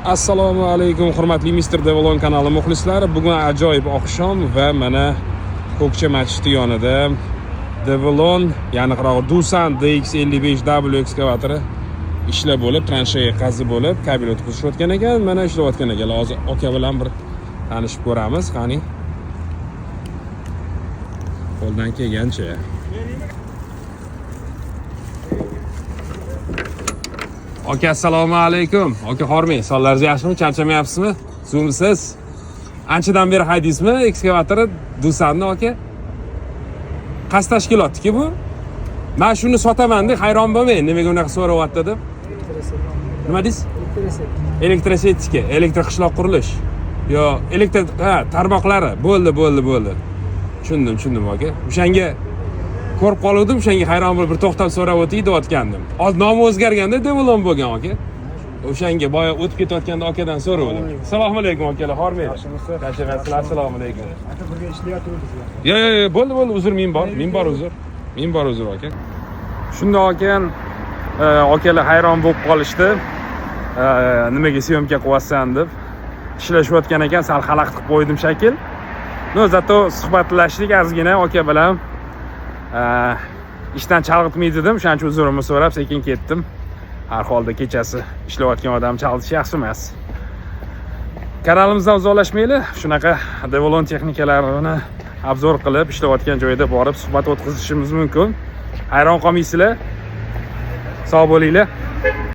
Assalomu alaykum, hurmatli Mr. Develon kanali muxlislari. Bugun ajoyib oqshom va mana Ko'kcha masjidi yonida Develon, ya'ni Doosan DX55W ekskavatori ishlab bo'lib, transheya qazib bo'lib, kabel o'tkazishayotgan ekan. Mana ishlayotgan ekan. Hozir aka bilan bir tanishib ko'ramiz. Qani? Qo'ldan kelgancha. Aka, assalomu alaykum. Aka, hormang. Solaringiz yaxshimi? Charchamayapsizmi? Zo'msiz? Anchadan beri haydaysizmi ekskavatorni Doosanni, aka? Qaysi tashkilotniki bu? Men shuni sotaman deb hayron bo'lmang, nimaga unaqa so'rayapti deb. Nima deysiz? Elektrosetika, elektr qishloq qurilish. Yo, elektr ha, tarmoqlari. Bo'ldi, bo'ldi, bo'ldi. Tushundim, tushundim aka. O'shanga ko'rib qoluvdim, o'shanga hayron bo'lib bir to'xtab so'rab o'tay deyotgandim. Hozir nomi o'zgarganda Develon bo'lgan aka. O'shanga boya o'tib ketayotganda akadan so'ravdim. Assalomu alaykum akalar, hormang. Charchamayapsizlar, assalomu alaykum. Aka, birga ishlayotganmiz. Yo, yo, yo, bo'ldi, bo'ldi, uzr, men bor, men bor uzr. Men bor uzr aka. Shundoq ekan, akalar hayron bo'lib qolishdi. Nimaga съёмка qilyapsan deb. Ishlashayotgan ekan, sal xalaqit qilib qo'ydim shakl. Но, зато suhbatlashdik ozgina aka bilan. Ishdan chalg'itmaydi dedim, o'shaning uchun uzrimni so'rab sekin ketdim. Har holda kechasi ishlayotgan odam chalg'itish yaxshi emas. Kanalimizdan uzoqlashmanglar. Shunaqa Develon texnikalarini обзор qilib, ishlayotgan joyda borib suhbat o'tkazishimiz mumkin. Hayron qolmaysizlar. Sog' bo'linglar.